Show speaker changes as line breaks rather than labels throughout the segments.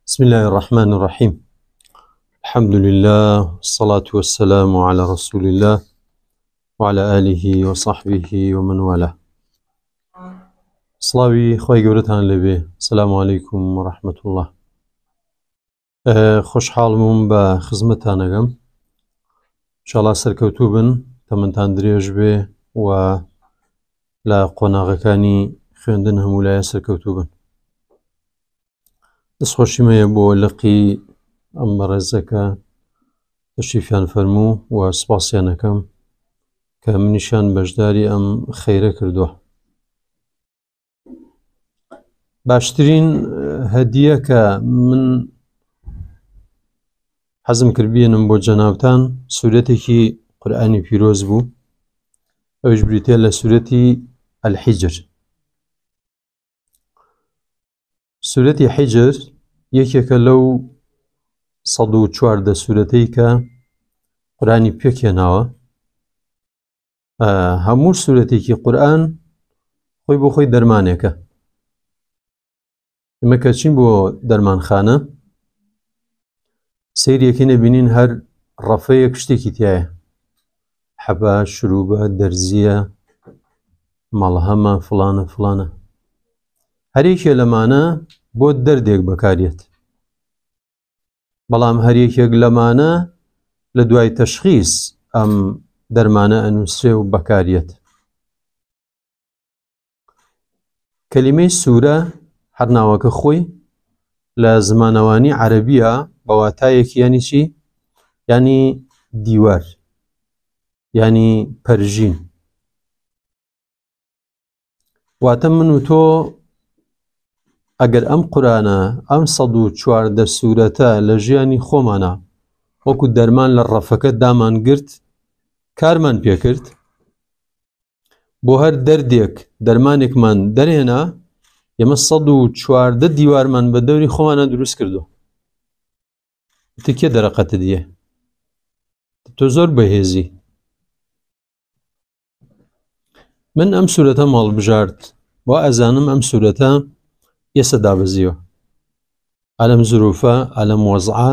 بسم الله الرحمن الرحيم الحمد لله والصلاة والسلام على رسول الله وعلى آله وصحبه ومن والاه سڵاوی خی گەورەتان لێبێ سلام علیکم ورحمة الله خۆشحاڵ بووم بە خزمەتانەگەم شڵا سەرکەوتوو بن تەمەتان درێژ بێ و لە قۆناغەکانی خوێندن هەموو لایە سەرکەوتوو بن دەستخۆشیم هەیە بۆ لقی ئەم بەڕێزەکە تەشریفیان فەرموو و سپاسیانەکەم کە منیشیان بەشداری ئەم خەیرە کردووە باشترین هەدیە کە من حەزم کرد بێنم بۆ جەنابتان سوورەتێکی قورآانی پیرۆز بوو ئەوش بریتە لە سوورەتی الحیجر سوورەتی حیجر یەکێکە لەو ١١٤ سوورەتەی کە قورانی پێکهێناوە هەموو سوورەتێکی قورآن خۆی بۆ خۆی دەرمانێکە ئمە کە چین بۆ دەرمانخانە سەیرێکی نەبینین هەر ڕەفەیەک شتێکی تایە حەبە شروبە دەرزیە مەڵهەمە فڵانە فڵانە هەرێکێ لەمانە بۆ دەردێک بەکارێت بەڵام هەریەکێک لەمانە لە دوای تەشخیص ئەم دەرمانە ئەنووسرێ و بەکاریەت کەلیمەی سوورە هەر ناوەکە خۆی لە زمانەوانی عەرەبیە بە واتایەکی ینی چی ینی دیوار ینی پەرژین واتە من و تۆ ئەگەر ئەم قورانە ئەم ١١٤ سوورەتە لە ژیانی خۆمانە وەکو دەرمان لە ڕەفەکە دامان گرت کارمان پێکرد بۆ هەر دەردێک دەرمانێکمان دەرهێنا ئێمە ١١٤ دیوارمان بە دەوری خۆمانە دروست کردو تە کێ دەرەقەتە دیە تۆ زۆر بەهێزی من ئەم سوورەتەم هەڵبژارد وا ئەزانم ئەم سوورەتە ئێستا دابەزیوە ئەلم زروفە ئەلم وەزعە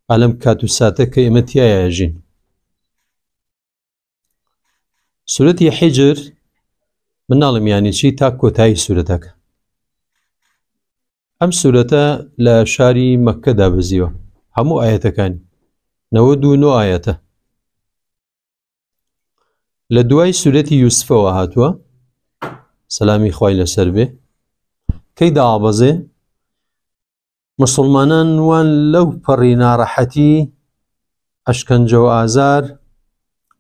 ئەلم کات و ساتە کە ئێمە تایە ژین سوورەتی حیجر من ناڵم یانی چی تا کۆتایی سوورەتەکە ئەم سوورەتە لە شاری مەککە دابەزیوە هەموو ئاەتەکانی 99 ئاەتە لە دوای سوورەتی یوسفەوە هاتووە سەلامی خوای لەسەر بێ کەی داوابەزێ مسلمانان وان لەو پەڕی ناڕەحەتی ئەشکەنجە و ئازار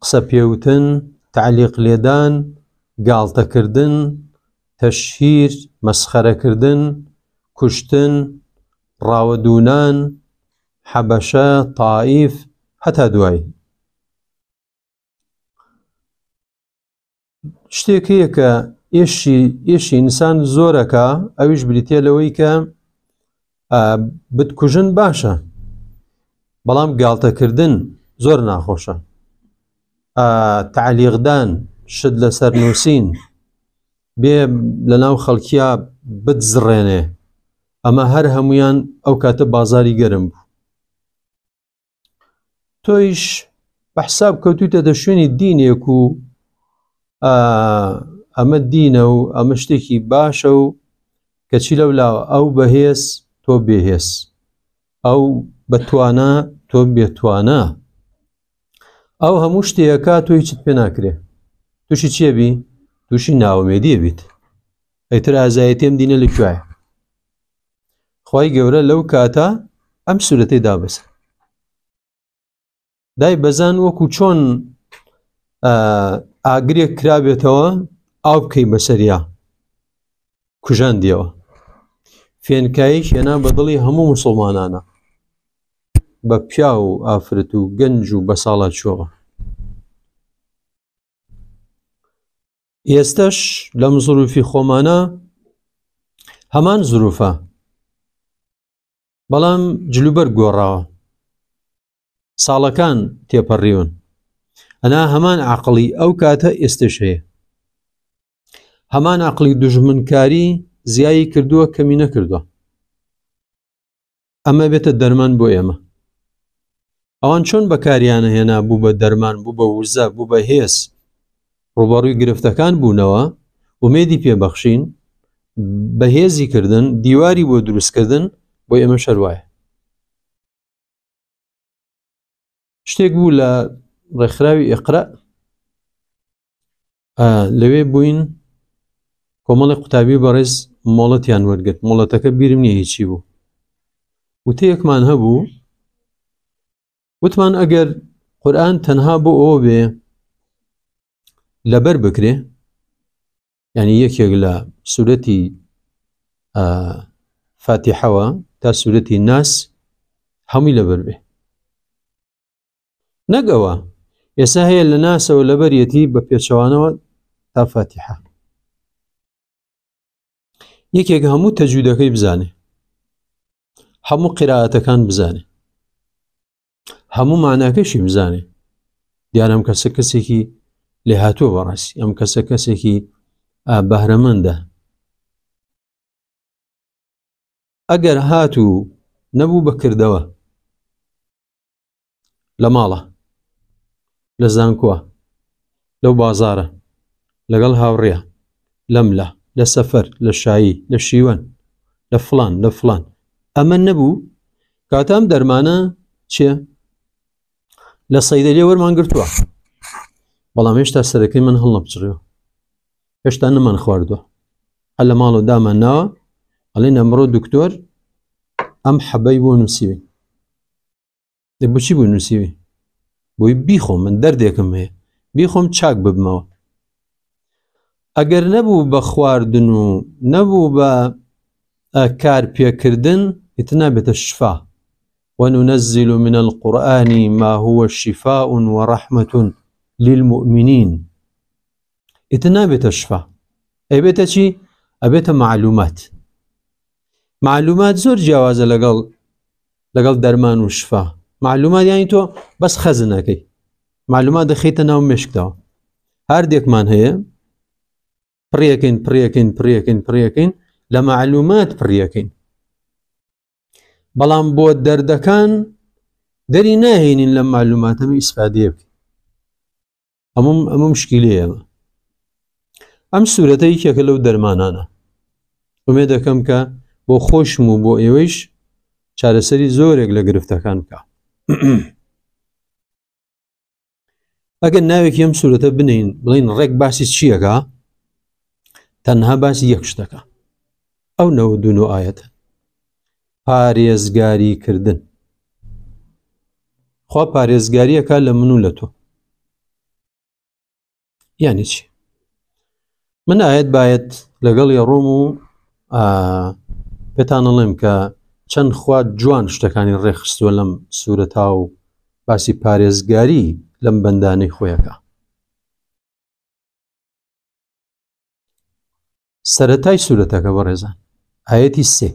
قسە پێوتن تعلیق لێدان گاڵتەکردن تەشهیر مەسخەرەکردن کوشتن ڕاوەدوونان حەبەشە تائیف هەتا دوایی شتێک هەیە کە ئێشی ئێشی ئینسان زۆرەکە ئەویش بریتە لەوەی کە بتکوژن باشە بەڵام گاڵتەکردن زۆر ناخۆشە تعلیقدان شت لەسەر نووسین بێ لە ناو خەڵکیە بتزڕێنێ ئەمە هەر هەمویان ئەو کاتە بازاری گەرم بوو تۆیش بە حساب کەوتویتە دە شوێنی دینێک و ئەمە دینە و ئەمە شتێکی باشە و کەچی لەو لاوە ئەو بەهێز تۆ بێهێز ئەو بەتوانا تۆ بێتوانا ئەو هەموو شتێکە تۆ هیچت پێ ناکرێ تووشی چیە بی تووشی ناومێدیە بیت ئەیتر ئازایەتیم دینە لە کوێ خی گەورە لەو کاتە ئەم سوورەتەی دابەسە دای بەزان وەکو چۆن ئاگرێک کرابێتەوە ئاو بکەی بەسەریا کوژاندیەوە فێنکایی هێنا بە دڵی هەموو مسلمانانە بە پیا و ئافرەت و گەنج و بەساڵا چۆوە ئێستش لەم زروفی خۆمانە هەمان زروفە بەڵام جلوبەر گۆڕاوە ساڵەکان تێپەڕیون ئەنا هەمان عقلی ئەو کاتە ئێستش هەیە هەمان عقلی دژمنکاری زیایی کردووە کەمی نەکردووە. ئەمە بێتە دەرمان بۆ ئێمە. ئەوان چۆن بەکاریانە هێنا بوو بە دەرمان بوو بە وزە بوو بە هێز ڕوبەڕووی گرفتەکان بوونەوە ئومێدی پێبەخشین بەهێزی کردن دیواری بۆ دروستکردن بۆ ئێمە شەروایە شتێک بوو لە ڕێکخراوی ئێقرا لەوێ بووین کۆمەڵی قوتابی بەڕێز مۆڵەتیان وەرگرت مۆڵەتەکە بیرم نییە هیچی بوو وتەیەکمان هەبوو وتمان ئەگەر قورآن تەنها بۆ ئەوە بێ لەبەر بکرێ یعنی یەکێک لە سوورەتی فاتیحەوە تا سوورەتی ناس هەمووی لەبەر بێ نەک ئەوە ئێستا هەیە لە ناسەوە لەبەریەتی بە پێچەوانەوە تا فاتیحە یەکێک هەموو تەجوودەکەی بزانێ هەموو قیراەتەکان بزانێ هەموو ماناکەشی بزانێ دیارە ئەم کەسە کەسێکی لێهاتووە بەڕاستی ئەم کەسە کەسێکی بەهرەمەندە ئەگەر هاتوو نەبوو بەکردەوە لە ماڵە لە زانکۆە لەو بازارە لەگەڵ هاوڕێە لەملا لە سەفەر لە شایی لە شیوەن لە فلان لە فلان ئەمە نەبوو کاتام دەرمانە چیە لە سەیدەلێ وەرمان گرتووە بەڵام هێشتا سەرەکەی من هەڵنەپچڕیوە هێشتا نەمان خواردووە هەر لە ماڵەوە دامان ناوە ئەڵێن ئەمڕۆ دکتۆر ئەم حەبەی بۆ نووسیوین دە بچی بۆ نووسیوی بۆی بیخۆم من دەردێکم هەیە بیخۆم چاک ببمەوە ئەگەر نەبوو بە خواردن و نەبوو بە کار پێکردن ئیتر نابێتە شفا وننزل من القرآن ما هو شفاء ورحمة للمؤمنين ئیتر نابێتە شفا ئەبێتە چی ئەبێتە معلومات معلومات زۆر جیاوازە لەگەڵ لەگەڵ دەرمان و شفا معلومات یانی تۆ بەس خەزنەکەی معلومات دەخیتە ناو مشکتەوە هەردێکمان هەیە پڕیەکەین پڕیەکەین پڕیەکەین پڕیەکەین لە معلومات پڕیەکەین بەڵام بۆ دەردەکان دەری ناهێنین لە معلوماتەمە ئیسفادەیە بکەین ئەمە ئەمە مشکیلەیە ئەمە ئەم سوورەتە یەکێکە لەو دەرمانانە ئومێ دەکەم کە بۆ خۆشم و بۆ ئێوەیش چارەسەری زۆرێک لە گرفتەکان بکە ئەگەر ناوێکی ئەم سوورەتە بنین بڵین ڕێک باسی چییەکە تەنها باسی یەک شتەکە ئەو نەوە دوو ئاەتە پارێزگاری کردن خوا پارێزگاریەکە لە من و لە تۆ یعنی چی من ئاەت باەت لەگەڵ ڕۆم و پێتان ئەڵێم کە چەند خوا جوان شتەکانی ڕێکخستووە لەم سوورەتا و باسی پارێزگاری لەم بەندانەی خۆیەکە سەرەتای سورەتەکە بەڕێزان ئایەتی سێ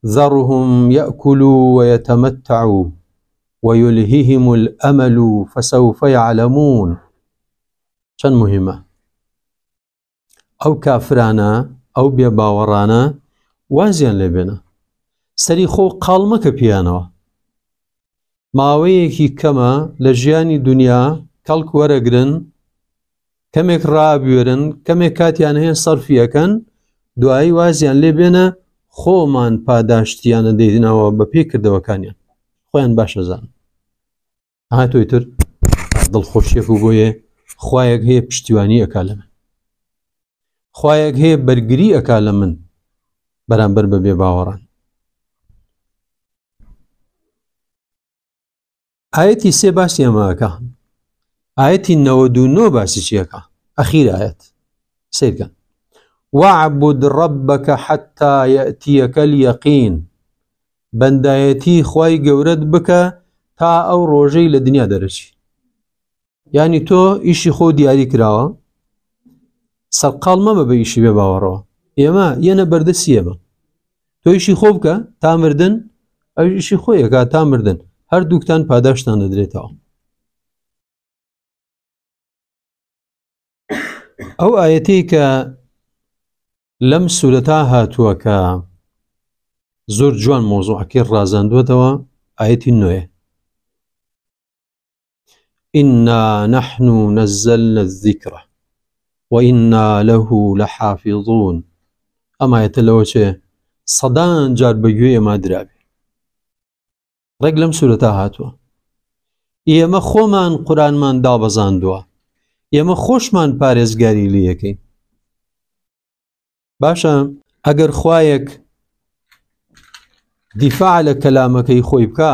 ذرهم يأكلوا ويتمتعوا ويلههم الأمل فسوف يعلمون چەند مهمە ئەو کافرانە ئەو بێ باوەڕانە وازیان لێبێنە سەری خۆ قاڵ مەکە پیانەوە ماوەیەکی کەمە لە ژیانی دنیا کەڵک وەرەگرن کەمێک ڕابوێرن کەمێک کاتیان هەیە سەرفی ئەکەن دوایی وازیان لێ بێنە خۆمان پاداشتیانە دەینەوە بە پێی کردەوەکانیان خۆیان باشەزان هاتۆی تر دڵخۆشیەک و بۆیە خوایەک هەیە پشتیوانی ئەکا لە من خوایەک هەیە بەرگری ئەکا لە من بەرامبەر بە بێ باوەڕان ئایەتی سێ باسی ئەمە ئەکا ئایەتی 99 باسی چیەکە ئەخیر ئاەت سیرکە وعبد ربك حتى يأتيك اليقين بەندایەتی خوای گەورەت بکە تا ئەو ڕۆژەی لە دنیا دەرەچی یعنی تۆ ئیشی خۆ دیاری کراوە سەرقاڵ مەبە بە ئیشی بێ باوەڕەوە ئێمە یەنە بەردەستی ئێمە تۆ ئیشی خۆ بکە تا مردن ئەو ئیشی خۆیەکە تا مردن هەردووکتان پاداشتان دەدرێتەوە ئەو ئاەتی کە لەم سوورەتا هاتووە کە. زۆر جوان مۆزوعەکەی ڕازاندووەتەوە ئاەتی نوێ إنا نحن نزلنا الذكر وإنا له لحافظون ئەم ئاەتە لەوە چێ سەدان جار بە گوێ ئێمە درابێ ڕێک لەم سوورەتا هاتووە ئێمە خۆمان قورانمان دابەزاندووە ئێمە خۆشمان پارێزگاری لەکەین باشە ئەگەر خوایەک دیفاع لە کەلامەکەی خۆی بکە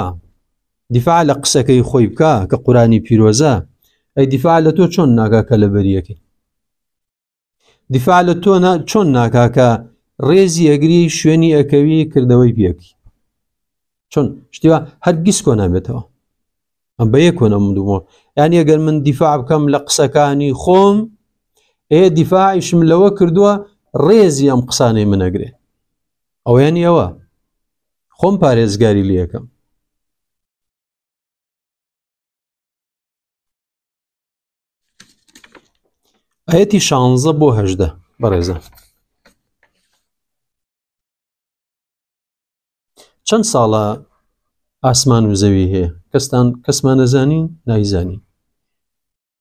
دیفاع لە قسەکەی خۆی بکە کە قورانی پیرۆزە ئەی دیفاع لە تۆ چۆن ناکا کە لە بەریەکەی دیفاع لە تۆ چۆن ناکا کە ڕێزی ئەگری شوێنی ئەکەوی کردەوەی پێکی چۆن شتیوا هەرگیز کۆ نابێتەوە ئەم بە یەک کۆنە من دومۆ یعنی ئەگەر من دیفاع بکەم لە قسەکانی خۆم ئێ دیفاعیشم لەوە کردووە ڕێزی ئەم قسانەی منەگرێ ئەویانی ئەوە خۆم پارێزگاری لەکەم ئەیەتی شانزە بۆ هەژدە بەڕێزە چەند ساڵە ئاسمان و زەوی هەیە کەستان کەسمان نەزانین نایزانین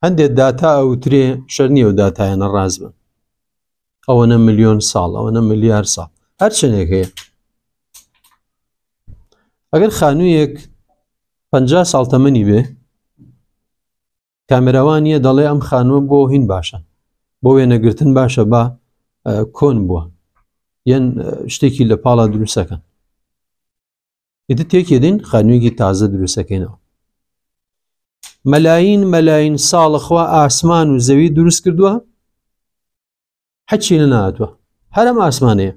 هەندێک داتا ئەوترێ شەر نییە و داتایانە ڕاست بن ئەوەنە ملیۆن ساڵ ئەوەنە ملیار ساڵ هەر چەندێک هەیە ئەگەر خانوویەک پ ساڵ تەمەنی بێ کامێراوان نییە دەڵێ ئەم خانووە بۆ هین باشە بۆ وێنەگرتن باشە با کۆن بووە یان شتێکی لە پاڵا دروستەکەن ئیتر تێکی دین خانوویەکی تازە دروستەکەینەوە مەلاین مەلاین ساڵەخوا ئاسمان و زەوی دروست کردووە هەچی نەهاتووە هەرم ئاسمانەیە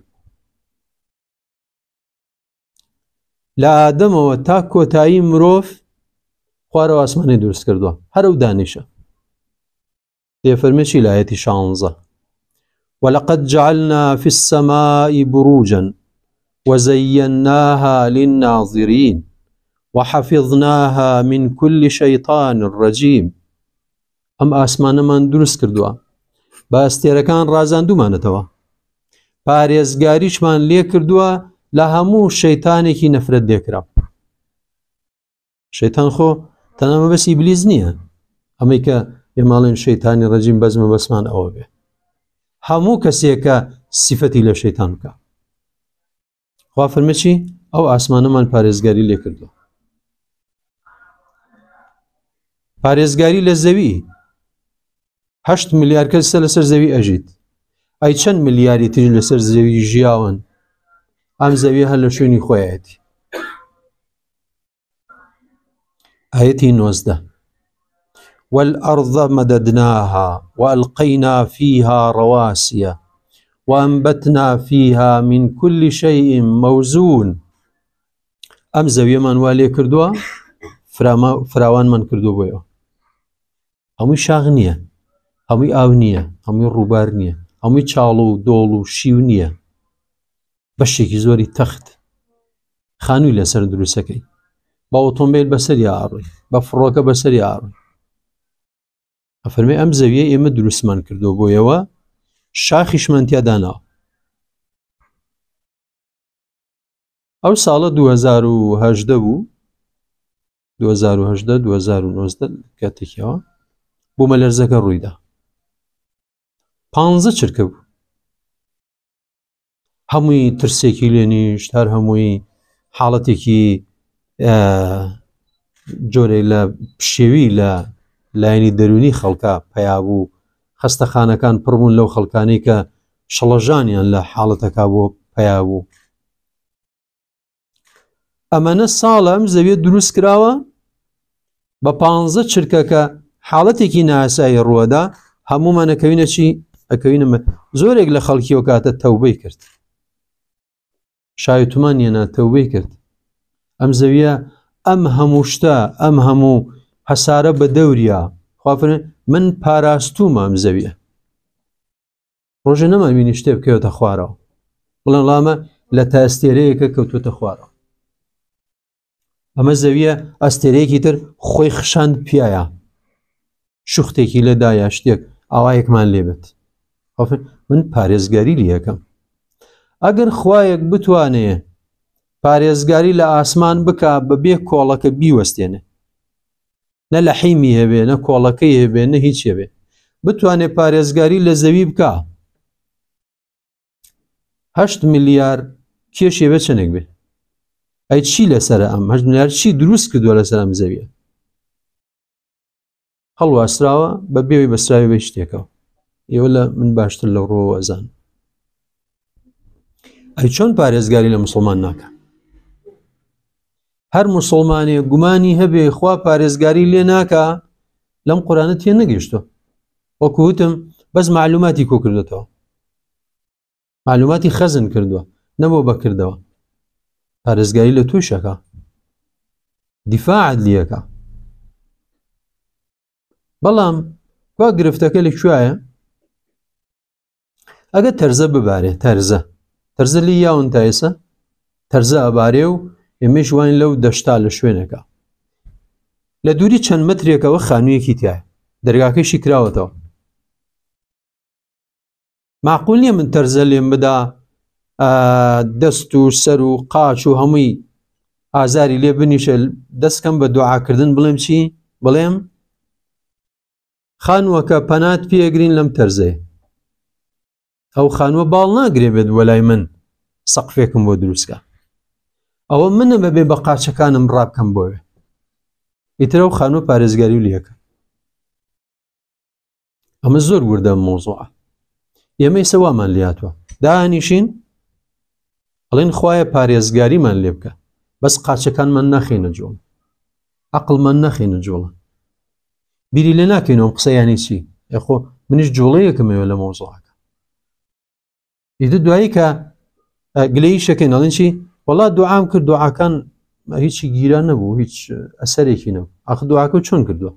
لە ئادەمەوە تا کۆتایی مرۆڤ خوارەوە ئاسمانی دروست کردووە هەر ئەو دانیشە دێفەرمێ چی لایەتی شانزە ولقد جعلنا في السماء بروجا وزيناها للناظرين وحفظناها من كل شيطان رجيم ئەم ئاسمانەمان دروست کردووە بە ئەستێرەکان ڕازاندومانەتەوە پارێزگاریشمان لێ کردووە لە هەموو شەیتانێکی نەفرەت لێکرا شەیتان خۆ تەنها مەبەستی ئیبلیس نییە ئەمەی کە ئێماڵێن شەیتانی ڕەجیم بەس مەبەستمان ئەوە بێ هەموو کەسێکە سیفەتی لە شەیتان بکە خوا فەرمی چی ئەو ئاسمانەمان پارێزگاری لێ کردو پارێزگاری لە زەوی هەشت ملیار کەسە لەسەر زەوی ئەژیت ئەی چەند ملیاری تری لەسەر زەوی ژیاون ئەم زەوی هەر لە شوێنی خۆیەتی ئاەتی نۆزدە والأرض مددناها وألقينا فيها رواسي وأنبتنا فيها من كل شيء موزون ئەم زەویەمان وا لێ کردووە فراوانمان کردو بۆیەوە هەمووی شاخ نییە هەمووی ئاو نییە هەمووی ڕووبار نییە هەمووی چاڵ و دۆڵ و شیو نییە بەشێکی زۆری تەخت خانووی لەسەر دروستەکەی بە ئۆتۆمبیل بەسەر ئاڕۆی بە فڕۆکە بەسەر ئاڕۆی ئەفەرمێ ئەم زەویە ئێمە دروستمان کردو بۆیەوە شاخیشمان تیا داناوە ئەو ساڵە 2010 بوو 2010 2019 کاتێکیەوە بوومەلەرزەکە ڕوویدا پ چرکە بوو هەمووی ترسێکی لێ نیشت هەر هەمووی حاڵەتێکی جۆرێک لە پشێوی لە لایەنی دەرونی خەڵکە پیا بوو خەستەخانەکان پڕبوون لەو خەڵکانی کە شڵەژانیان لە حاڵەتەکە بۆ پیا بوو ئەمەنە ساڵە ئەم زەویە دروست کراوە بە پ چرکەکە حاڵەتێکی ناسایی ڕووەدا هەمومان ئەکەوینە چی ئەکەوینە زۆرێک لە خەڵکی و کاتە تەوبەی کرد شایتمان یەنا تەوبەی کرد ئەم زەویە ئەم هەموو شتە ئەم هەموو هەسارە بە دەوریا خوافرن من پاراستومە ئەم زەویە ڕۆژێ نەمانبینی شتێ بکەوێتە خوارەوە بڵێن ڵامە لە تا ئەستێرەیەکە کەوتوتە خوارەوە ئەمە زەویە ئەستێرەیەکی تر خۆی خشاند پیایە شوختێکی لەدا یا شتێک ئاوایەکمان لێبێت من پارێزگاری لەکەم ئەگەر خوایەک بتوانێ پارێزگاری لە ئاسمان بکا بەبێ کۆڵەکە بیوەستێنێ نە لە حیمی هەبێ نە کۆڵەکەی هەبێ نە هیچ هەبێ بتوانێ پارێزگاری لە زەوی بکا هەشت ملیار کێشێ بێ چەندێک بێ ئەی چی لەسەر ئەم هەشت ملیار چی دروست کردووە لەسەر ئەم زەویە هەڵواسراوە بە بێوی بەسراوی بە شتێکەوە ئێوە لە من باشتر لەو ڕۆوە ئەزان ئەی چۆن پارێزگاری لە مسلمان ناکە هەر مسلمانێ گومانی هەبێ خوا پارێزگاری لێ ناکە لەم قورانە تێ نەگەیشتوە وەکو وتم بەس معلوماتی کۆ کردێتەوە معلوماتی خەزن کردووە نەبوو بەکردەوە پارێزگاری لە تووشەکە دیفاعت لیەکە بەڵام وا گرفتەکە لە کوایە ئەگە تەرزە ببارێ تەرزە تەرزە لی یاون تا ئێسە تەرزە ئەبارێ و ئێمەش واین لەو دەشتا لە شوێنەکە لە دووری چەند مترێکەوە خانوویەکی تایە دەرگاکەیشی کراوەتەوە معقول نییە من تەرزە لێم بدا دەست و سەر و قاچ و هەمووی ئازاری لێ بنیشە دەستکەم بە دوعاکردن بڵێم چی بڵێم خانووەکە پەنات پێگرین لەم تەرزەیە ئەو خانووە باڵ ناگرێ بێت وەلای من سەقفێکم بۆ دروستکە ئەوە منە بەبێ بە قاچەکانم ڕابکەم بۆێ ئیتر ئەو خانووە پارێزگاری و لەکە ئەمە زۆر وردە مۆزوعە ئێمە ئێستا وامان لاتوە دانیشین ئەڵێن خوایە پارێزگاریمان لێ بکە بەس قاچەکانمان ناخینە جوڵ عقلمان ناخینە جوڵە بیری لێ ناکەینەوە قسەیانی چی یاخۆ منیش جوڵەیەکمەوە لە مۆزوعەکە ئیتر دوایی کە گلەیی شەکەین ئەڵێن چی وەڵا دوعام کرد دوعاکان هیچی گیران نەبوو هیچ ئەسەرێکی نەبوو ئاخ دوعاکە چۆن کردووە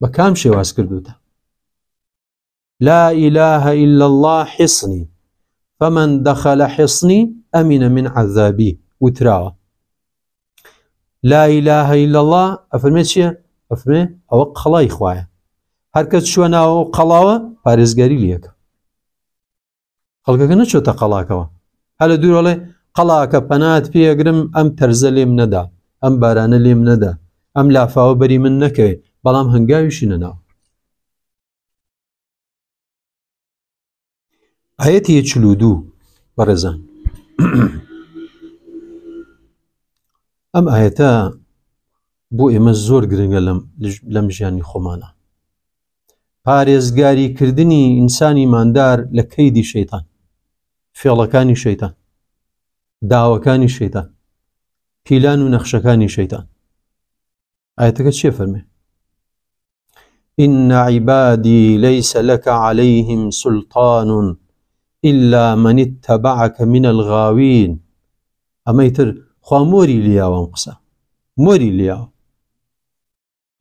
بە کام شێواز کردوتە لا إله إلا الله حصني فمن دخل حصني أمن من عذابي وتراوە لا إله إلا الله ئەفەرمێ چییە ئەفرمێ ئەوە قەڵای خوایە هەرکەس چووە ناوە قەڵاوە پارێزگاری لەکە خەڵکەکە نەچۆتە قەڵاکەوە هەر لە دوورەڵێ قەڵاکە پەنات پێگرم ئەم تەرزە لێم نەدا ئەم بارانە لێم نەدا ئەم لافاوە بەری من نەکەوێ بەڵام هەنگاویشی نەناوە ئاەتی 42 بەڕێزان ئەم ئاەتە بۆ ئێمە زۆر گرنگە لەم لەم ژیانی خۆمانە پارێزگاری کردنی ئینسانی ماندار لە کەیدی شەیتان فێڵەکانی شەیتان داوەکانی شەیتان پیلان و نەخشەکانی شەیتان ئاەتەکە چێ فەرمێ إن عبادي ليس لك عليهم سلطان إلا من اتبعك من الغاوين ئەمەی تر خوا مۆری لیاوە ئەم قسە مۆری لیاوە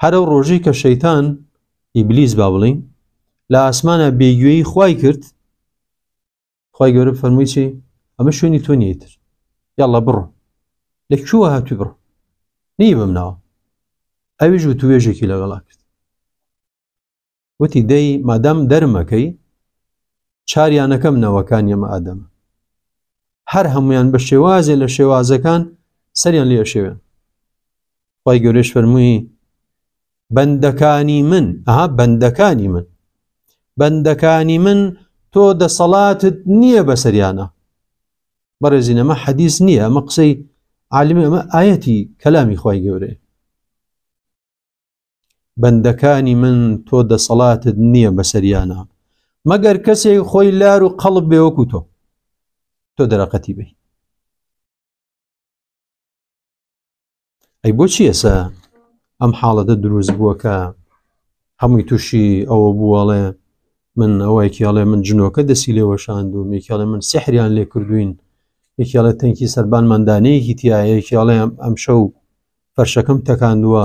هەر ئەو ڕۆژەی کە شەیتان ئیبلیس با بڵین لە ئاسمانە بێگوێی خوای کرد خوای گەورە فەرمووی چی ئەمە شوێنی تۆ نییە تر یاڵا بڕۆ لە کوێوە هاتووی بڕۆ نییە بمناوە ئەویش وتوێژێکی لەگەڵا کرد وتی دەی مادام دەرمەکەی چاریانەکەم نەوەکانی ئەمە ئادەمە هەر هەمویان بە شێوازێ لە شێوازەکان سەریان لێ شێوێن خی گەورەش فەرمووی بەندەکانی من ئەها بەندەکانی من بەندەکانی من تۆ دەسەڵاتت نییە بەسەریانە بەڕێزین ئەمە حەدیث نییە ئەمە قسەی عالمی ئەمە ئاەتی کەلامی خی گەورەیە بەندەکانی من تۆ دەسەڵاتت نییە بەسەریانە مەگەر کەسێک خۆی لار و قەڵب بێ وەکو تۆ تۆ دەرەقەتی بی ئەی بۆچی ئێسا ئەم حاڵەتە دروست بووە کە هەمووی تووشی ئەوە بووەڵێ من ئەوەیەکی ئەڵێ من جنۆکە دەسی لێوەشاندوم یەکیڵێ من سحریان لێ کردوین یەکیڵێ تەنکی سەربانمان دانەیەکی تایە یەکیڵێ ئەم شەو فەرشەکەم تەکاندووە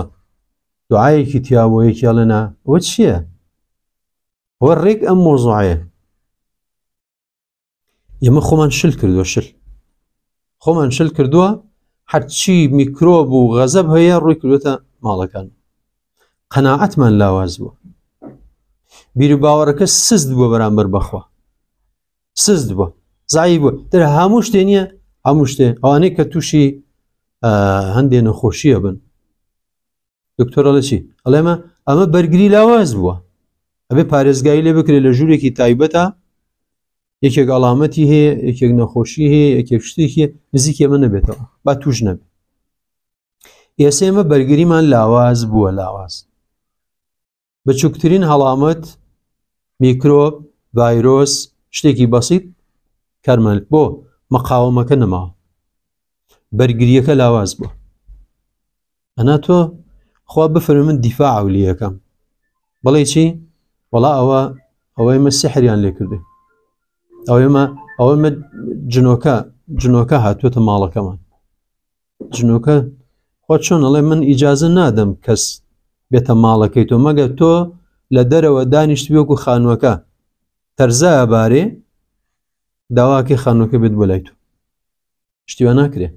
دوعایەکی تیا بۆ یەکی ئەڵێ نا ئەوە چییە؟ ئەوە ڕێک ئەم مۆزوعەیە ئێمە خۆمان شل کردووە شل خۆمان شل کردووە هەرچی میکرۆب و غەزەب هەیە ڕووی کردوێتە ماڵەکان قەناعەتمان لاواز بووە بیر و باوەڕەکە سست بووە بەرامبەر بەخوا سست بووە زایی بووە تر هەموو شتێ نییە هەموو شتێ ئەوانەی کە تووشی هەندێ نەخۆشیە بن دکتۆر ئەڵێ چی ئەڵێمە ئەمە بەرگری لاواز بووە ئەبێ پارێزگاری لێ بکرێت لە ژوورێکی تایبەتە یەکێک ئەڵامەتی هەیە یەکێک نەخۆشی هەیە یەکێک شتێکی نزیکی ئەمە نەبێتەوە با توش نەبێت ئێستا ئێمە بەرگریمان لاواز بووە لاواز بچووکترین هەڵامەت میکرۆب ڤایرۆس شتێکی بەسیت کارمان بۆ مەقاومەکە نەماوە بەرگریەکە لاواز بووە ئەنا تۆ خوا بفەرمێ من دیفاع ئەولیەکەم بەڵێ چی وەڵا ئەوە ئەوەی مە سحریان لێ کردێ ئەوەی مە ئەوەی مە جنۆکە جنۆکە هاتووەتە ماڵەکەمان جنۆکە خۆ چۆن ئەڵێ من ئیجازە نادەم کەس بێتە ماڵەکەی تۆ مەگە تۆ لە دەرەوە دانیشت وەکو خانووەکە تەرزە بارێ داواکەی خانووەکە بێت بۆ لای تۆ شتیوە ناکرێ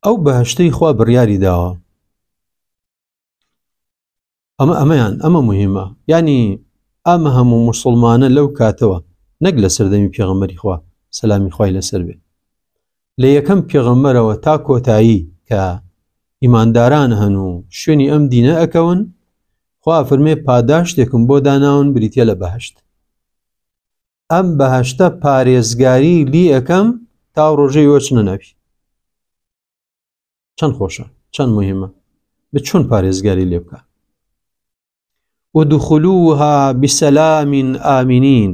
ئەو بەهشتەی خوا بڕیاری داوە ئەمە ئەمەیان ئەمە مهمە ینی ئەمە هەموو مسلمانە لەو کاتەوە نەک لە سەردەمی پێغەمبەری خوا سەلامی خوای لەسەر بێ لە یەکەم پێغەمبەرەوە تا کۆتایی کە ئیمانداران هەن و شوێنی ئەم دینە ئەکەون خوا فەرمێ پاداشتێکم بۆ داناون بریتە لە بەهشت ئەم بەهشتە پارێزگاری لی ئەەکەم تا ڕۆژەی وەچنە ناوی چەند خۆشە چەند مهمە بە چۆن پارێزگاری لێ بکە ودخلوها بسلام آمنین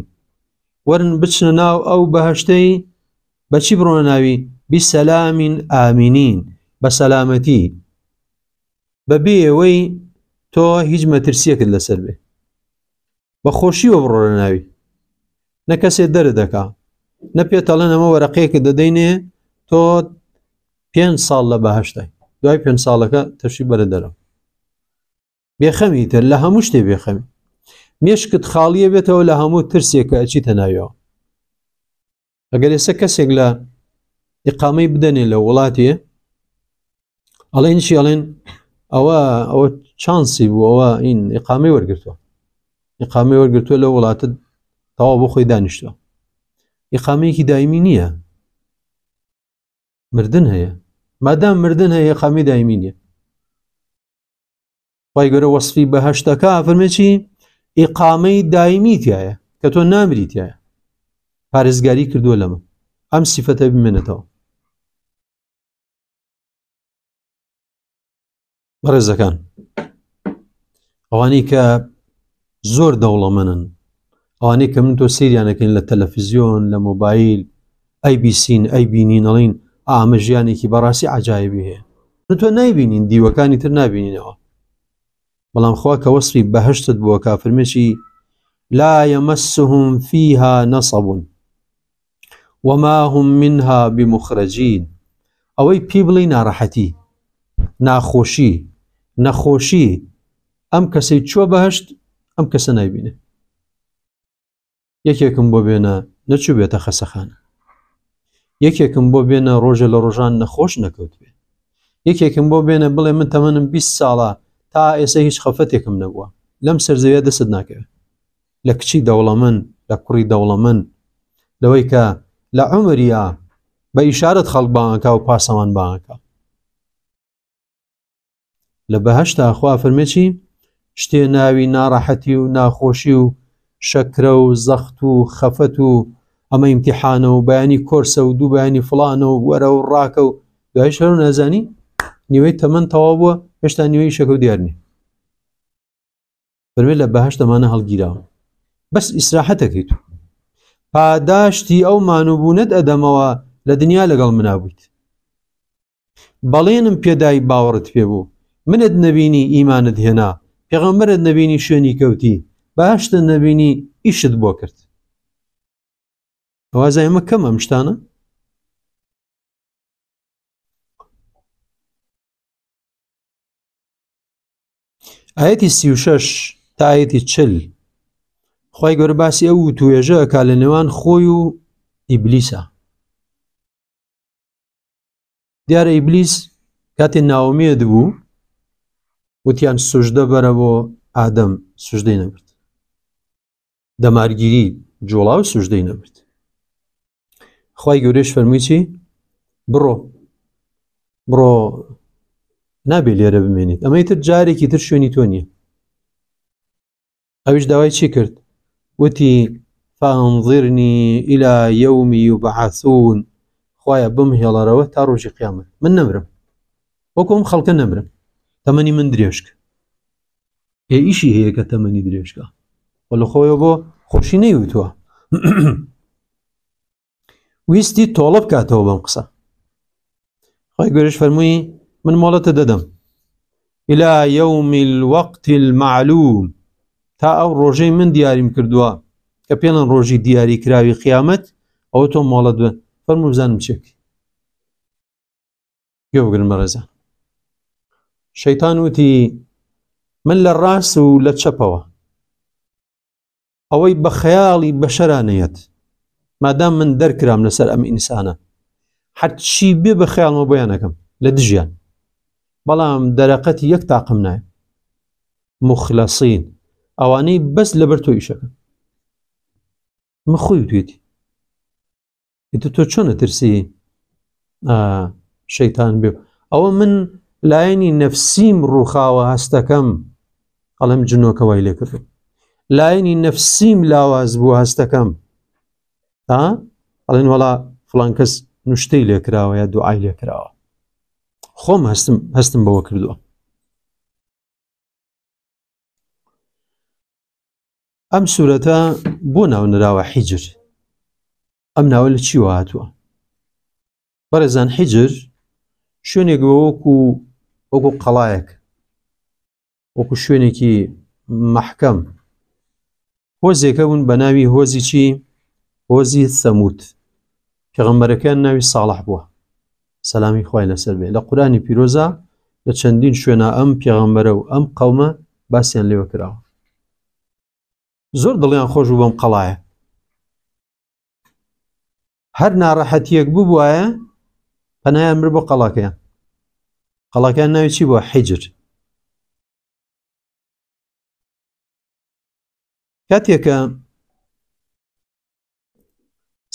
وەرن بچنە ناو ئەو بەهشتەی بەچی بڕۆنە ناوی بسلام آمنین بە سەلامەتی بەبێ ئەوەی تۆ هیچ مەترسیەکت لەسەر بێ بە خۆشیوە بڕۆنە ناوی نە کەسێ دەرە دەکا نە پێتەڵێن ئەمە وەرەقەیەکە دەدەینێ تۆ پێ ساڵ لە بەهشتای دوای پێ ساڵەکە تەشی بەرە دەرەوە بێخەمی تر لە هەموو شتێ بێخەمی مێشکت خاڵیە بێتەوە لە هەموو ترسێکە ئەچیتە ناویەوە ئەگەر ئێستا کەسێک لە ئقامەی بدەنێ لە وڵاتێ ئەڵێن چی ئەڵێن ئەوە ئەوە چانسی بوو ئەوە این ئقامەی وەرگتووە ئقامەی وەرگتووە لە وڵاتە تەواو بۆ خۆی دانیشتوە ئقامەیەکی دایمی نییە مردن هەیە مادام مردن هەیە ئقامی دایمی نییە خی گەورە وەسفی بەهشتەکە فەرمێ چی ئیقامەی دایمی تایە کە تۆ نامری تایە پارێزگاری کردووە لەمە ئەم سیفەتە بمێنێتەوە بەڕێزەکان ئەوانەی کە زۆر دەوڵەمەنن ئەوانەی کە من تۆ سەیریانەکەین لە تەلەفزیۆن لە مۆبایل ئەی بیسین ئەی بینین ئەڵین ئامە ژیانێکی بەڕاستی عجایبی هەیە تۆ نایبینین دیوەکانی تر نابینینەوە بەڵام خوا کە وەسفی بەهشتت بووە کافرمێکی لا يمسهم فيها نصب وما هم منها بمخرجين ئەوەی پێی بڵێ ناڕەحەتی ناخۆشی نەخۆشی ئەم کەسەی چوە بەهشت ئەم کەسە نایبینێ یەکێکم بۆ بێنە نەچوو بێتە خەسەخانە یەکێکم بۆ بێنە ڕۆژە لە ڕۆژان نەخۆش نەکەوت بێ یەکێکم بۆ بێنە بڵێ من تەمەنم 20 ساڵە تا ئێستا هیچ خەفەتێکم نەبووە لەم سەرزەویە دەست ناکەوێت لە کچی دەوڵەمەند لە کوڕی دەوڵەمەند لەوەی کە لە عمریا بە ئیشارەت خەڵک بانکا و پاسەوان بانکە لە بەهشتا خوا فەرمێ چی؟ شتێ ناوی ناڕەحەتی و ناخۆشی و شەکرە و زەخت و خەفەت و ئەمە ئیمتیحانە و بەیانی کۆرسە و دوو بەیانی فڵانە و وەرە و ڕاکە و دوایش هەرو نازانی نیوەی تەمەن تەواو بووە هێشتا نیوەی شەکە و دیار نیە فەرمێ لە بەهشت ئەمانە هەڵگیراوە بەس ئیسراحەتەکەیت و پاداشتی ئەو مانوبوونەت ئەدەمەوە لە دنیا لەگەڵ منا بوویت بەڵێنم پێدای باوەڕت پێ بوو منت نەبینی ئیمانت هێنا پێغەمبەرت نەبینی شوێنی کەوتی باشتت نەبینی ئیشت بۆ کرد ئەوازای ئەمە کەم ئەم شتانە ئاەتی 36 تا ئاەتی چل خی گەورە باسی ئەو توێژە ئەکا لە نێوان خۆی و ئیبلیسە دیارە ئیبلیس کاتێ ناومێد بوو وتیان سوژدە بەرە بۆ ئادەم سوژدەی نەبرد. دەمارگیری جوڵا و سوژدەی نەبرد خی گەورەش فەرمووی چی بڕۆ بڕۆ نابێ لێرە بمێنیت ئەمەی تر جارێکی تر شوێنی تۆ نییە ئەویش داوای چی کرد وتی فانظرنی إلى يوم يبعثون خوایە بم هێڵەرەوە تا ڕۆژی قیامەت من نەمرم وەکو ئەم خەڵکە نەمرم تەمەنی من درێژکە ئێ ئیشی هەیە کە تەمەنی درێژکە وە لە خۆیەوە بۆ خۆشی نەیوتووە ویستی تۆڵە بکاتەوە بەم قسە خی گەورەش فەرمووی من مۆڵەتە دەدەم إلى يوم الوقت المعلوم تا ئەو ڕۆژەی من دیاریم کردووە کە پێڵەن ڕۆژی دیاری کراوی قیامەت ئەوە تۆ مۆڵەت بن فەرموو بزانم چێک گوێ بگرن بەڕێزان شەیتان وتی من لە ڕاست و لە چەپەوە ئەوەی بە خەیاڵی بەشەرا نەیەت مادام من دەرکرام لەسەر ئەم ئینسانە هەرچی بێ بە خەیاڵمە بۆیان ئەەکەم لە دژیان بەڵام دەرەقەتی یەک تاقم نایە مخلصین ئەوانەی بەس لەبەر تۆ ئیشەکەن من خۆی وتێتی ئیتر تۆ چۆن ئەترسی شەیتان بێ ئەوە من لایەنی نەفسیم ڕووخاوە هەستەکەم ئەڵێم جنۆکە وای لێ کردم لایەنی نەفسیم لاواز بوو هەستەکەم ها ئەڵێن وەڵا فڵان کەس نوشتەی لێکراوە یا دوعای لێکراوە خۆم هەستم هەستم بەوە کردووە ئەم سوورەتە بۆ ناونراوە حیجر ئەم ناوە لە چیوە هاتووە بەڕێزان حیجر شوێنێک بووە وەکو وەکو قەڵایەک وەکو شوێنێکی مەحکەم هۆزێکە بوون بە ناوی هۆزی چی هۆزی سەموت پێغەمبەرەکەیان ناوی ساڵح بووە سەلامی خوای لەسەر بێ لە قورانی پیرۆزە لە چەندین شوێنە ئەم پێغەمبەرە و ئەم قەومە باسییان لێوە کراوە زۆر دڵیان خۆش بوو بەم قەڵایە هەر ناڕەحەتیەک ببوایە پەنایان بر بۆ قەڵاکەیان قەڵاکەیان ناوی چی بووە حیجر کاتێکە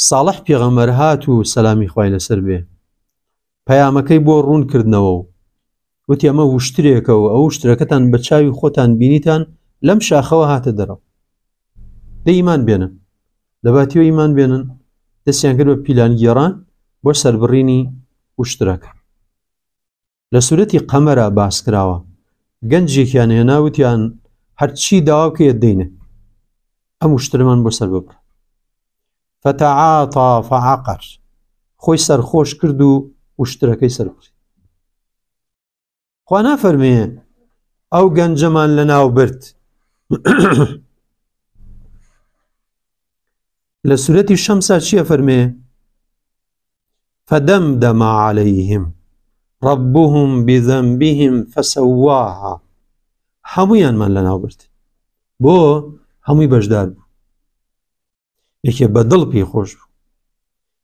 ساڵح پێغەمبەر هات و سەلامی خوای لەسەر بێ پەیامەکەی بۆ ڕوون کردنەوە و وتی ئەمە وشترێکە و ئەو شترەکەتان بە چاوی خۆتان بینیتان لەم شاخەوە هاتە دەرەوە دە ئیمان بێنن لەباتیەوە ئیمان بێنن دەستیان کرد بە پیلانگێڕان بۆ سەربڕینی وشترەکە لە سورەتی قەمەرا باس کراوە گەنجێکیان هێنا وتیان هەرچی داوا بکەیت دەینێ ئەم وشترمان بۆ سەر ببڕ فتعاطا فعقر خۆی سەرخۆش کرد و وشترەکەی سەربڕی خوا نافەرمێ ئەو گەنجەمان لە ناو برد لە سورەتی شەمسا چییە فەرمێ فدمدم عليهم ربهم بذنبهم فسواها هەموویانمان لەناو برد بۆ هەمووی بەشدار بوو یەکێ بە دڵ پێی خۆش بوو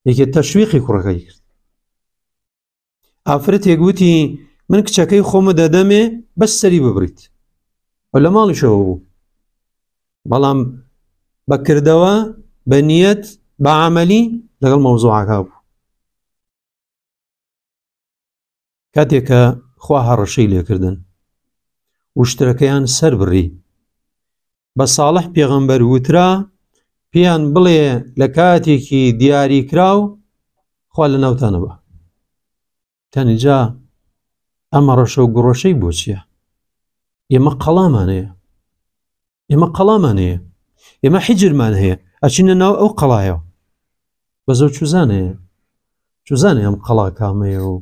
یەکێ تەشویقی کوڕەکەی کرد ئافرەتێک وتی من کچەکەی خۆمە دەدەمێ بەس سەری ببریت و لە ماڵیشەوە بوو بەڵام بەکردەوە بە نیەت بە عملی لەگەڵ مەوزوعەکە بوو کاتێک کە خوا هەڕەشەی لێکردن وشترەکەیان سەر بڕی بە ساڵح پێغەمبەر وترا پێیان بڵێ لە کاتێکی دیاری کراو خوا لە ناوتانە بە تەنجا ئەمە ڕەشە و گوڕەشەی بۆچیە ئێمە قەڵامان هەیە ئێمە قەڵامان هەیە ئێمە حیجرمان هەیە ئەچینە ناو ئەو قەڵایەوە بەزۆ چوزان هەیە چوزانێ ئەم قەڵا کامەیە و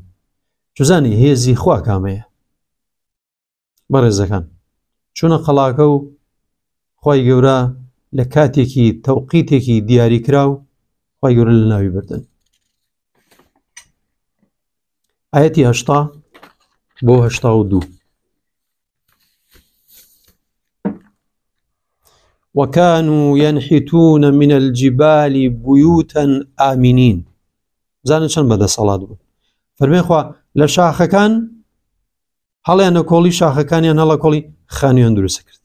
چوزانی هێزی خوا کامەیە بەڕێزەکان چوونە قەڵاکە و خی گەورە لە کاتێکی تەوقیتێکی دیاریکراو خی گەورە لە ناوی بردن ئاەتی هەشتا بۆ هەشتا و دوو وكانوا ينحتون من الجبال بيوتا آمنين بزانن چەند بەدەسەڵات بوون فەرمێ خوا لە شاخەکان هەڵیانە کۆڵی شاخەکانیان هەڵە کۆڵی خانویان دروست کرد.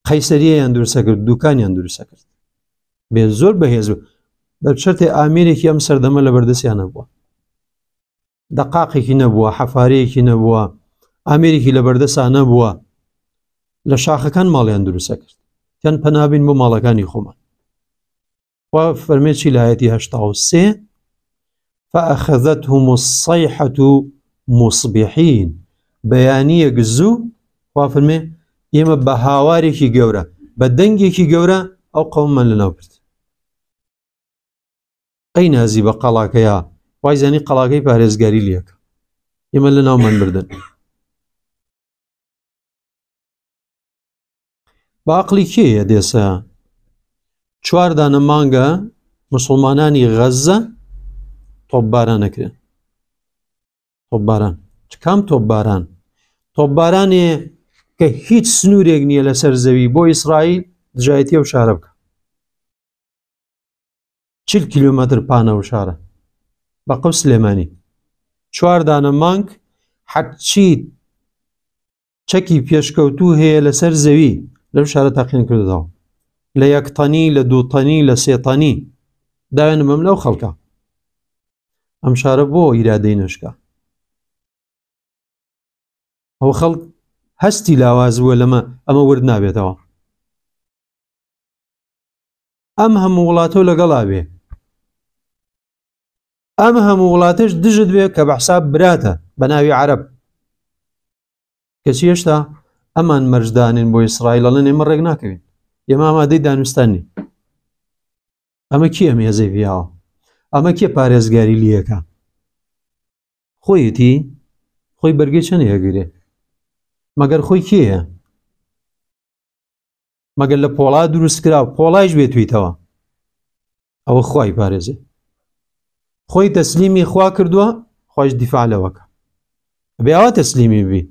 قەیسەریەیان دروستە کرد دوکانیان دروستە کرد بێ زۆر بەهێز بوو بە شەرتێ ئامێرێکی ئەم سەردەمە لە بەردەستیان نەبووە دەقاقێکی نەبووە حەفارەیەکی نەبووە ئامێرێکی لە بەردەسا نەبووە لە شاخەکان ماڵیان دروستە کرد چەند پەنابین بۆ ماڵەکانی خۆمان خوا فەرمێ چی لە ئایەتی 83 فأخذتهم الصيحة مصبحين بەیانیەک زوو خوا فەرمێ ئێمە بە هاوارێکی گەورە بە دەنگێکی گەورە ئەو قەوممان لەناو برد ئەی نازی بە قەڵاکەیە وای زانی قەڵاکەی پارێزگاری لەکە ئێمە لە ناومان بردن بە عەقڵی کێیە دێسە چوار دانە مانگە مسلمانانی غەزە تۆپباران نەکرێن تۆپباران کام تۆپباران تۆپبارانێ کە هیچ سنوورێک نییە لەسەر زەوی بۆ ئیسرائیل دژایەتی ئەو شارە بکە چل کیلۆمەتر پانە و شارە بە قەو سلێمانی چوار دانە مانگ حەچی چەکی پێشکەوتوو هەیە لەسەر زەوی لەم شارە تاقیان کردەوە لە یەک تەنی لە دوو تەنی لە سێ تەنی داوێن بەم لەو خەڵکە ئەم شارە بۆ ئیرادەی نشکا ئەو خەڵک هەستی لاواز بووە لەمە ئەمە ورد نابێتەوە ئەم هەموو وڵاتۆ لەگەڵا بێ ئەم هەموو وڵاتەش دژت بێ کە بە حساب براتە بە ناوی عەرەب کەچی هێشتا ئەمان مەرجدانین بۆ ئیسرائیل ئەڵێن ئێمە ڕێک ناکەوین ئێمە ئامادەی دانوستان نین ئەمە کێ ئەم هێزەی پیاوە ئەمە کێ پارێزگاری لیەکە خۆیەتی خۆی بەرگەی چەند هەگرێ مەگەر خۆی کێیە مەگەر لە پۆڵا دروست کرا پۆڵایش بێتویتەوە ئەوە خوای پارێزێ خۆی تەسلیمی خوا کردووە خۆش دیفاع لەوەکە بێ ئەوە تەسلیمی بی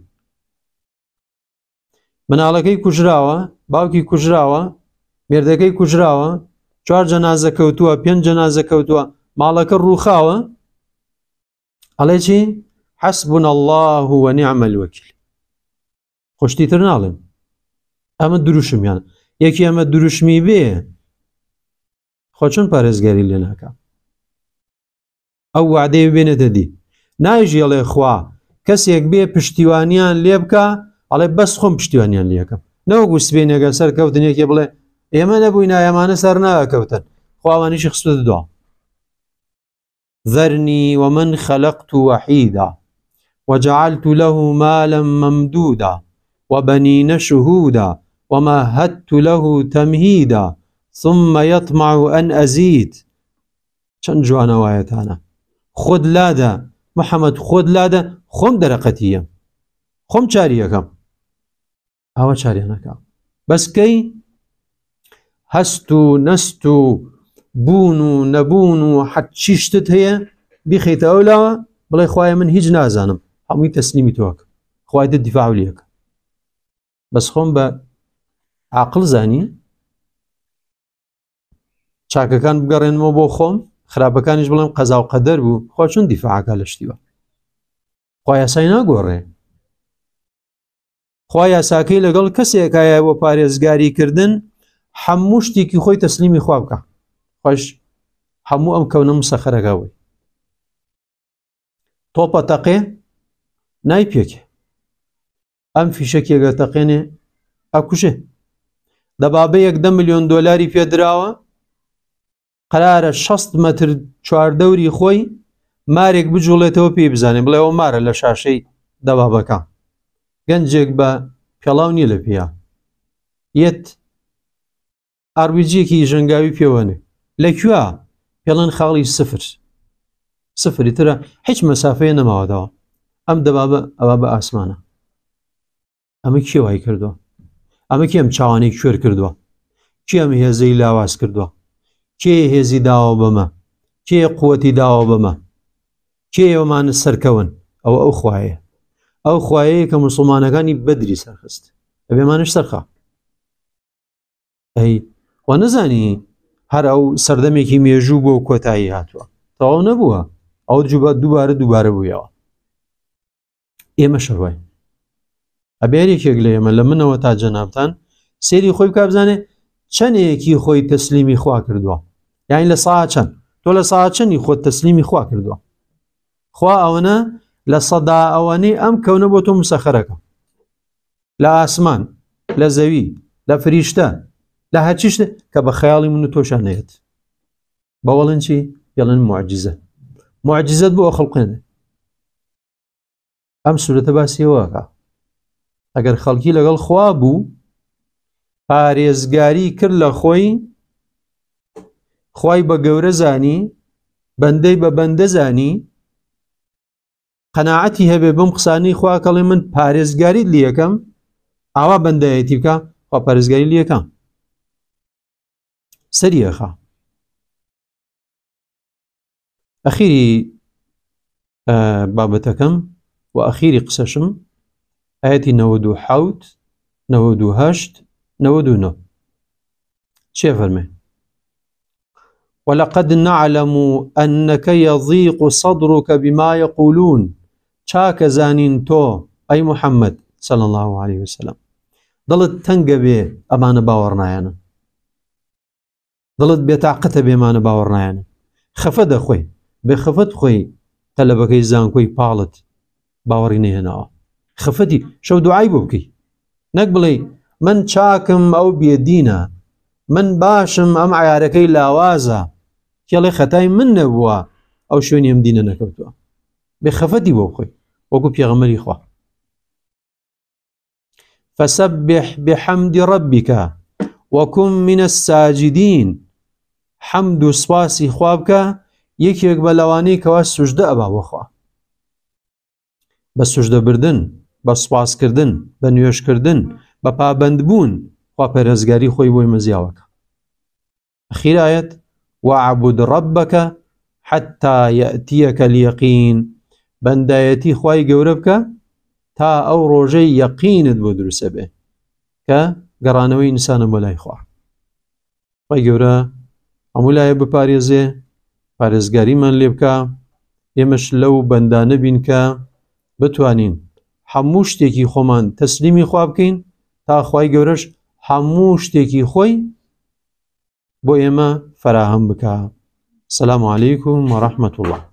مناڵەکەی کوژراوە باوکی کوژراوە مێردەکەی کوژراوە چوار جەنازە کەوتووە پێنج جەنازە کەوتووە ماڵەکە ڕووخاوە ئەڵێ چی حسبنا الله ونعم الوکیل خۆشتی تر ناڵێن ئەمە دروشمیان یەکی ئەمە دروشمی بێ خۆ چۆن پارێزگاری لێ ناکە ئەو وعدەیە بێنێتە دی نایژێڵێ خوا کەسێک بێ پشتیوانیان لێ بکە ئەڵێ بەس خۆم پشتیوانیان لەکەم نەوەکو سبێنێکە سەر کەوتنێکی بڵێ ئێمە نەبووی نایەمانە سەر ناکەوتن خواوانیشی خستە دوا ذرني ومن خلقت وحيدا وجعلت له مالا ممدودا وبنين شهودا ومهدت له تمهيدا ثم يطمع أن أزيد چەند جوانە وایەتانە خۆت لادە محەممەد خۆت لادە خۆم دەرەقەتیە خۆم چاریەکەم ئەوە چاریانەکە بەس کەی هەست و نەست و بوون و نەبوون و حەچی شتت هەیە بیخیتە ئەو لاوە بڵێ خوایە من هیچ نازانم هەمووی تەسلیمی تۆک خوای دە دیفاع لێکە بەس خۆم بە عاقل زانی چاکەکان بگەڕێنمەوە بۆ خۆم خراپەکانیش بڵێم قەزا و قەدەر بوو خوا چۆن دیفاعەکە لە شتیوە خوا یاسای ناگۆڕێ خوا یاساکەی لەگەڵ کەسێکایە بۆ پارێزگاری کردن هەموو شتێکی خۆی تەسلیمی خوا بکە خۆش هەموو ئەم کەونە مسەخەرەکە بووی تۆپە تەقێ نایپێکێ ئەم فیشەکێگە تەقێنێ ئەکوژێ دەبابەیەک دە میلیۆن دۆلاری پێدراوە قەرارە 60 مەتر چواردەوری خۆی مارێک بجوڵێتەوە پێی بزانێ بڵێ ئەوە مارە لە شاشەی دەبابەکە گەنجێک بە پێڵاو نییە لە پێیا یەت ئارویجیەکی ژەنگاوی پێوەنێ لە کوێ پێڵێن خاڵی سفر سفری ترە هیچ مەسافەیە نەماوەتەوە ئەم دەبابە ئەوە بە ئاسمانە ئەمە کێ وای کردووە؟ ئەمە کێ ئەم چاوانەی کوێر کردووە؟ کێ ئەم هێزەی لاواز کردووە؟ کێ هێزی داوە بەمە؟ کێ قوەتی داوە بەمە؟ کێ ئەومانە سەرکەون؟ ئەوە ئەو خوایە. ئەو خوایەیە کە مسلمانەکانی بەدری سەرخست. ئەبێمانش سەرخا. ئەی و نەزانی هەر ئەو سەردەمێکی مێژوو بۆ کۆتایی هاتووە. تەواو نەبووە. ئەو جوبە دووبارە دووبارە بوویەوە. ئێمە شەروای ئەبێ یەکێک لە ئێمە لە منەوە تا جەنابتان سێری خۆی بکە بزانێ چەندێکی خۆی تەسلیمی خوا کردووە یانی لە سا چەند تۆ لە سا چەندی خۆت تەسلیمی خوا کردووە خوا ئەوەنە لە سەدا ئەوەنەی ئەم کەونە بۆ تۆ مسەخەرەکە لە ئاسمان لە زەوی لە فریشتە لە هەرچی شتێک کە بە خەیاڵی من و تۆشان نەیەت بەوەڵێن چی پێڵێن معجزە معجزەت بۆ خڵقێنێ ئەم سورەتە باسی ئەوەکە ئەگەر خەڵکی لەگەڵ خوا بوو پارێزگاری کرد لە خۆی خوای بە گەورە زانی بەندەی بە بەندە زانی قەناعەتی هەبێ بەم قسانەی خوا کەڵێ من پارێزگاریت لەکەم ئاوا بەندایەتی بکە خوا پارێزگاری لەکە سەریەخە ئەخیری بابەتەکەم و ئەخیری قسەشم ئاەتی 97 98 99 چێ فەرمێ ولقد نعلم أنك يضيق صدرك بما يقولون چاکە زانین تۆ ئەی محەممەد صلى الله عليه وسلم دڵت تەنگە بێ ئەمانە باوەڕ نایەنن دڵت بێتاقەتە بێمانە باوەڕ نایەنن خەفە دەخۆی بێ خەفەت خۆی تەلەبەکەی زانکۆی پاڵت باوەڕی نەهێناوە خەفەتی شەو دوعای بۆ بکەی نەک بڵێ من چاکم ئەو بێدینە من باشم ئەم عیارەکەی لاوازە کێڵێ خەتای من نەبووە ئەو شوێنی ئەم دینە نەکەوتووە بێ خەفەتی بۆ بخۆی وەکو پێغەمبەری خوا فسبح بحمد ربك وكن من الساجدين حەمد و سپاسی خوا بکە یەکێک بە لەوانەی کەوا سوژدە ئەبا بۆ خوا بە سوژدە بردن بە سوپاسکردن بە نوێژکردن بە پابەندبوون خوا پەرێزگاری خۆی بۆی مەزیاوەکە ئەخیر ئایەت وعبد ربک حتی یأتیک الیقین بەندایەتی خوای گەورە بکە تا ئەو ڕۆژەی یەقینت بۆ دروستە بێ کە گەڕانەوەی ئینسانە بۆ لای خوا خوای گەورە هەموو لایە بپارێزێ پارێزگاریمان لێ بکە ئێمەش لەو بەندانە بین کە بتوانین هەموو شتێکی خۆمان تەسلیمی خوا بکەین تا خوای گەورەش هەموو شتێکی خۆی بۆ ئێمە فەراهەم بکە سلام علیکم و رحمة الله.